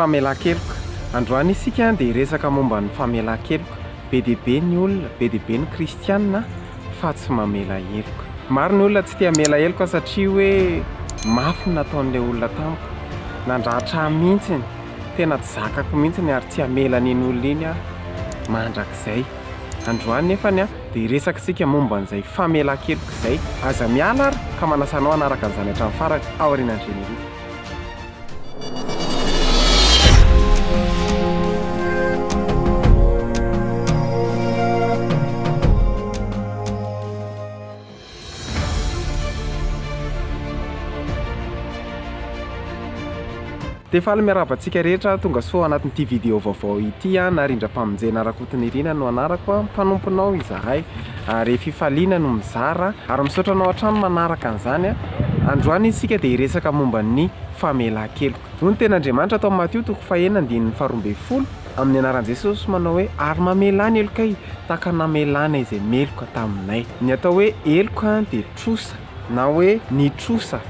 Famelan-keloka. Androany isika dia hiresaka momba ny famelan-keloka. Be dia be ny olona, be dia be ny kristiana fa tsy mamela heloka. Maro ny olona tsy te hamela heloka satria hoe mafy ny nataon'ilay olona tamiko. Nandratra ahy mihitsy, tena tsy zakako mihitsy ary tsy hamela an'iny olona iny aho mandrakizay. Androany nefany dia hiresaka isika momba an'izay famelan-keloka izay. Aza miala ary ka manasa anao hanaraka an'izany hatramin'ny farany aorianan'ny générique. Dia faly miarahaba antsika rehetra tonga soa ao anatin'ity vidéo vaovao ity a, Narindram-pamonjena Rakotonirina no anarako a, mpanomponao izahay ary fifaliana no mizara ary misaotra anao hatrany manaraka an'izany a. Androany isika dia hiresaka momba ny famelan-keloka. Hoy ny tenin'Andriamanitra ato amin'ny Matio toko fahenina andininy faharoambinifolo, amin'ny anaran'i Jesosy manao hoe, ary mamelà ny helokay tahaka ny namelànay izay meloka taminay. Ny atao hoe heloka dia trosa na hoe ny trosa.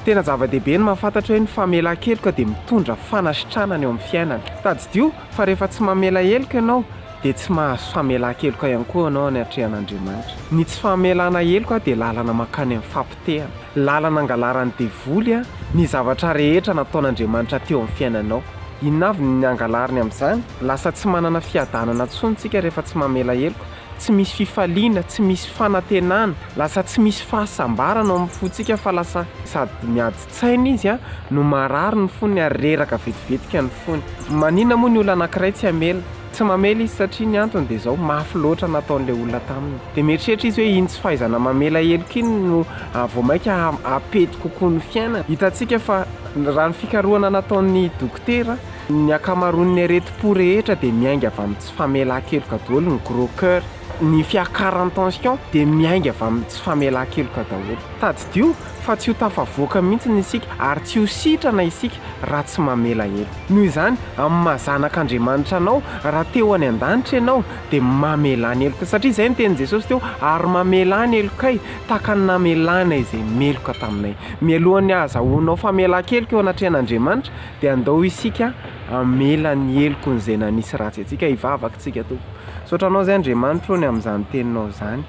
Tena zava-dehibe ny mahafantatra hoe ny famelan-keloka dia mitondra fanasitranana eo amin'ny fiainana. Tadidio fa rehefa tsy mamela heloka ianao dia tsy mahazo famelan-keloka ihany koa ianao anatrehan'Andriamanitra. Ny tsy famelana heloka dia lalana mankany amin'ny fapotehana. Lalana angalaran'ny devoly ny zavatra rehetra nataon'Andriamanitra teo amin'ny fiainanao. Inona avy ny angalariny amin'izany? Lasa tsy manana fiadanana intsony isika rehefa tsy mamela heloka. Tsy misy fifaliana, tsy misy fanantenana, lasa tsy misy fahasambarana ao amin'ny fontsika fa lasa sady miady tsaina izy no marary ny fony ary reraka vetivetika ny fony. Maninona moa ny olona anankiray tsy hamela? Tsy mamela izy satria ny antony dia izao, mafy loatra nataon'ilay olona taminy. Dia mieritreritra izy hoe iny tsy fahaizana mamela heloka iny no vao mainka hampety kokoa ny fiainany. Hitantsika fa raha ny fikarohana nataon'ny dokotera, Ny ankamaroan'ny aretim-po rehetra dia miainga avy amin'ny tsy famelan-keloka daholo, ny gros coeur, ny fiakaran'ny tension dia miainga avy amin'ny tsy famelan-keloka daholo. Tadidio fa tsy ho tafavoaka mihitsy isika ary tsy ho sitrana isika raha tsy mamela heloka. Noho izany, amin'ny maha zanak'Andriamanitra anao, raha te ho any an-danitra ianao dia mamelà ny heloka, satria izay ny tenin'i Jesosy teo, ary mamelà ny helokay tahaka ny namelanay izay meloka taminay. Mialohan'ny hahazahoanao famelan-keloka eo anatrehan'Andriamanitra Dia andao isika hamela ny helokon'izay nanisy ratsy antsika, hivavaka isika Tompo. Misaotra Anao izay Andriamanitra ô ny amin'izany teninao izany.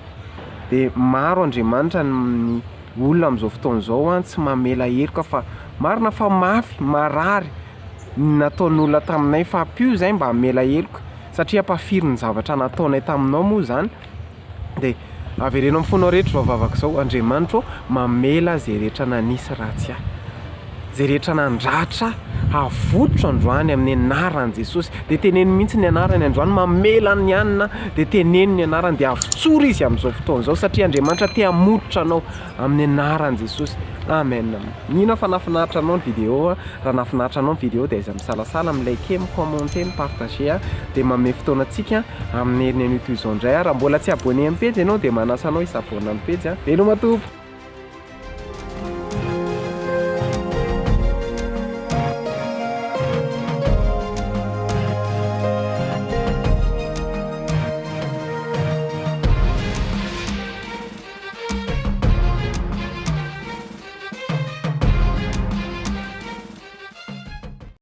Dia maro Andriamanitra ny olona amin'izao fotoana izao an, tsy mamela heloka fa marina fa mafy, marary ny nataon'olona taminay fa ampio izay mba hamela heloka satria ampafiry ny zavatra nataonay taminao moa izany. Dia avereno amin'ny fonao rehetra izao vavaka izao, Andriamanitra ô, mamela izay rehetra nanisy ratsy ahy, izay rehetra nandratra ahy, avotro androany amin'ny anaran'i Jesosy. Dia teneno mihitsy ny anarany androany, mamela ny anona, dia teneno ny anarany, dia avotsory izy amin'izao fotoana izao, satria Andriamanitra te hamototra anao amin'ny anaran'i Jesosy. Amen. Mino aho fa nahafinaritra anao ny vidéo a. Raha nahafinaritra anao ny vidéo dia aiza misalasala mi-liker, mi-commenter, mi-partager dia manome fotoana antsika amin'ny heriny an'io toy izao indray. Raha mbola tsy abonné amin'ny pejy ianao dia manasa anao hi-s'abonner amin'ny pejy. Veloma tompoko.